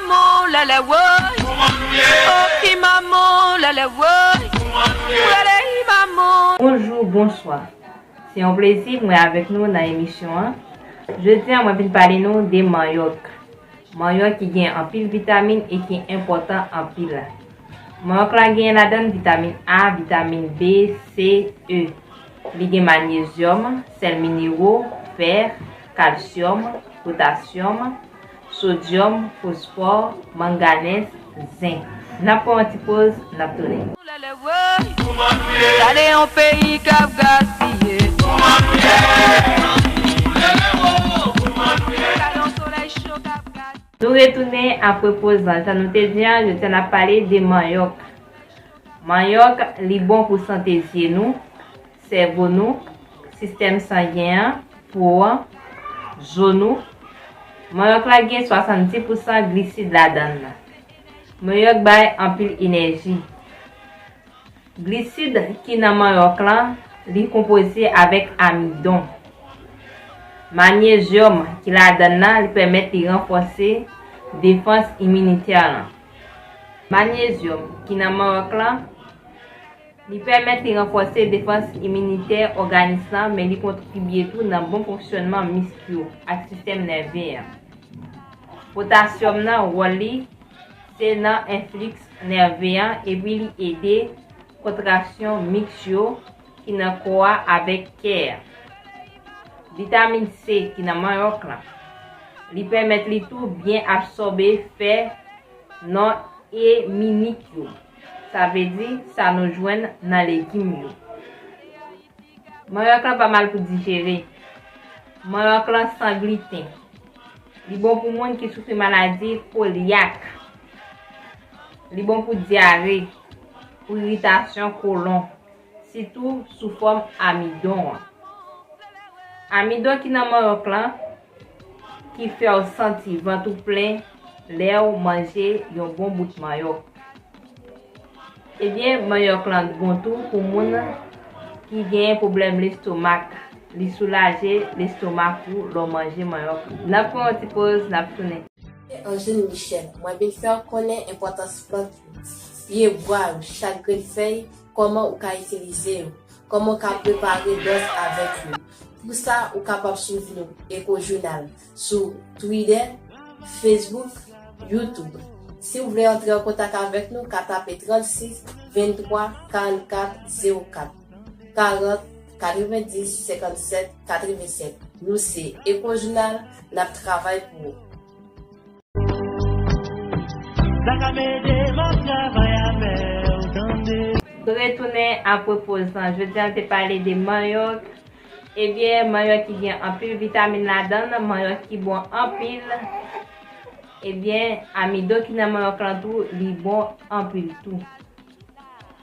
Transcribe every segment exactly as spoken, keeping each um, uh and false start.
Mon lèlè woy. Oh, i manman lèlè woy. Rele i manman. Bonjou, bonswa. Se yon plezi pou mwen avèk nou nan emisyon an. Jodi a, mwen vin pale nou de manyòk. Manyòk ki gen anpil vitamin e ki enpòtan anpil. Manyòk la gen ladan l vitamin A, vitamin B, C, E. Li gen manyezyòm, sèl minero, fè, kalsyòm, potasyòm, sodyòm, fosfò, manganèz, zenk. N ap pran yon ti poz, n ap tounen. Gade yon peyi k ap gaspiye. Gade yon solèy cho k ap gaspiye. Nou retounen apre poz lan. Jan nou te di a, jodi a n ap pale de manyòk. Manyòk, li bon pou sante zye nou, sèvo nou, sistèm sangen an, po an, zo nou. Manyòk la gen swasanndis pousan glisid ladan l. Manyòk bay anpil enèji. Glisid ki nan manyòk lan, li konpoze avèk amidon. Manyezyòm ki ladan l nan, li pèmèt li ranfòse defans iminitè lan. Manyezyòm ki nan manyòk lan, li pèmèt li ranfòse defans iminitè òganis lan, men li kontribye tou nan bon fonksyònman misk yo ak sistèm nève an. Potasyòm nan, wòl li se nan enfliks nève an, epi li ede kontraksyon misk yo ki nan kò a avèk kè a. Vitamin C ki nan manyòk lan, li pèmèt li tou byen absòbe fè non eminik yo. Sa vle di sa nou jwenn nan legim yo. Manyòk lan pa mal pou dijere. Manyòk lan san gliten. Li bon pou moun ki soufri maladi kolyak. Li bon pou dyare, pou iritasyon kolon, sitou sou fòm amidon an. Amidon ki nan manyòk lan ki fè w santi vant ou plen lè w manje yon bon bout manyòk. Ebyen, manyòk lan bon tou pou moun ki gen pwoblèm lestomak. Li soulaje lestomak ou lè w manje manyòk. N ap pran yon ti poz, n ap tounen. Angeline Michel, mwen vin fè w konnen enpòtans plant yo, pye bwa yo, chak grenn fèy, kòman ou ka itilize yo, kòman w ka prepare dòz avèk yo. Pou sa, ou kapab swiv nou, Eco Journal, sou Twitter, Facebook, YouTube. Si w vle antre an kontak avèk nou, ka tape trannsis venntwa karannkat zewo kat, karant katrevendis senkannsèt katrevennsèt. Nou se Eco Journal, n ap travay pou ou. Sa k ap ede m ap travay avè w, tande. Nou retounen apre poz lan. Jodi a, nou te pale de manyòk. Ebyen, manyòk ki gen anpil vitamin ladan l, manyòk ki bon anpil. Ebyen, amidon ki nan manyòk lan tou, li bon anpil tou.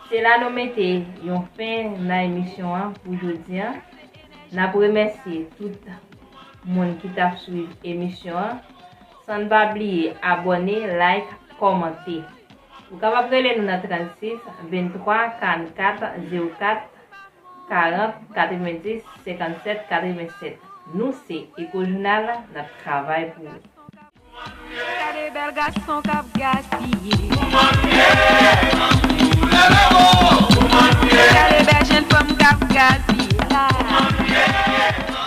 Se la nou mete yon fen nan emisyon an pou jodi a. N ap remèsye tout moun ki t ap swiv emisyon an. San n pa bliye abòne, like, kòmante. Ou kapab rele nou nan trannsis venntwa karannkat zewo kat karant katrevendis senkannsèt katrevensèt. Nou se Eco Journal, n ap travay pou ou. Gade bèl gason k ap gaspiye. Gade bèl jenn fanm k ap gaspiye la.